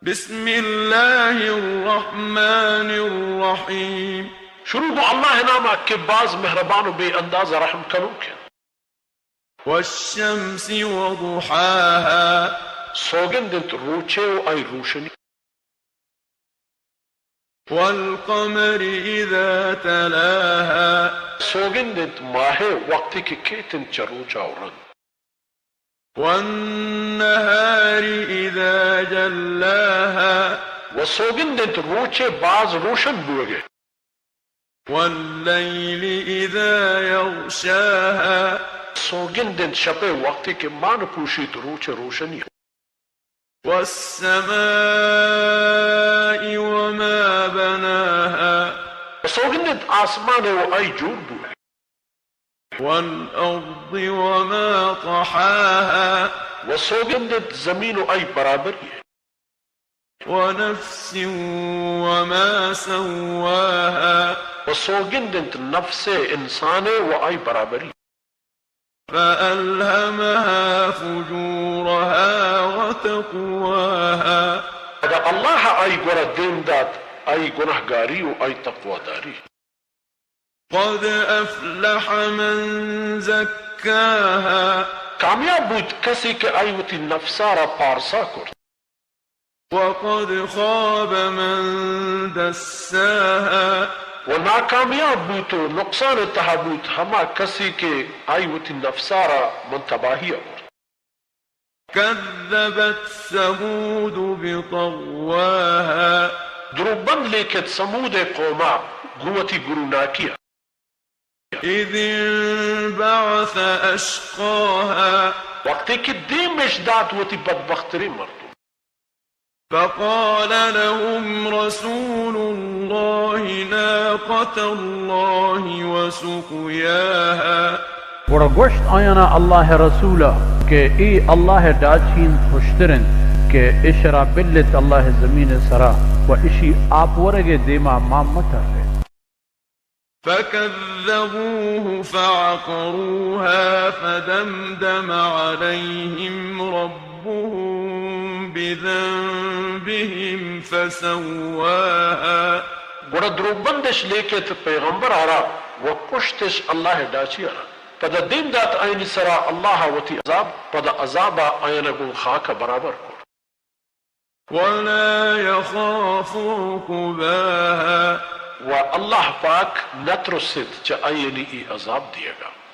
بسم الله الرحمن الرحيم. شروع گوں اللہ ءِ نام ءَ کہ باز مہربان و بے انداز رحم کنوک اِنت. والشمس وضحاها. سوگند اِنت روچ ءِ و آئی روشنی. والقمر إذا تلاها. سوگند اِنت ماہ ءِ وقتے کہ کیت اِنت چہ روچ ءَ و رند. والنهار إذا جلاها. و سوگند اِنت روچ ءِ باز روشن بوگ ءِ. والليل إذا يغشاها. سوگند اِنت شپ ءِ وقتے کہ مان پوشیت روچ ءِ روشنی ءَ. والسماء وما بناها. و سوگند اِنت آسمان ءِ و آئی جوڑ بوگ ءِ. والأرض وما طحاها. و سوگند اِنت زمین و آئی برابری ءِ. ونفس وما سواها. و سوگند اِنت نفس ءِ، انسان ءِ و آئی برابری. فألهمها فجورها وتقواها. پدا اللہ ءَ آئی گورا دیم دات آئی گناہگاری و آئی تقواداری. قد أفلح من زكاها. کامیاب بوت کسے کہ آئی وتی نفس ءَ را پارسا کرت. وقد خاب من دساها. و ناکامیاب بوت و نقصان ءِ تہا بوت ہما کسے کہ آئی وتی نفس ءَ را من تباہی ءَ برت. كذبت ثمود بطغواها. دروگبند لیکت سمود ءِ قوم ءَ گوں وتی گروناکی ءَ. إذ انبعث أشقاها. وقتے کہ دیم اِش دات وتی بدبختریں مردم. فقال لهم رسول الله ناقة الله وسقياها. گڑا گوشت آیانا اللہ ءِ رسولا کہ اے اللہ ءِ ڈاچی اِنت، ہشتر اِنت کہ اشرا بلت اللہ ءِ زمین ءِ سرا و اشی آپ ورگ ءِ دیما ما مترت. فكذبوه فعقروها فدمدم عليهم ربهم بذنبهم فسواها. گڑا دروگبند اِش لیکت پیغمبر ءَ را و کشت اِش اللہ ءِ ڈاچی ءَ را. پدا دیم دات آیانی سرا اللہ ءَ وتی عذاب، پدا عذاب ءَ آیانا گوں خاک ءَ برابر کرت. ولا يخاف عقباها. و اللہ پاک نہ ترست چہ آیانی اے عذاب دیگ ءَ.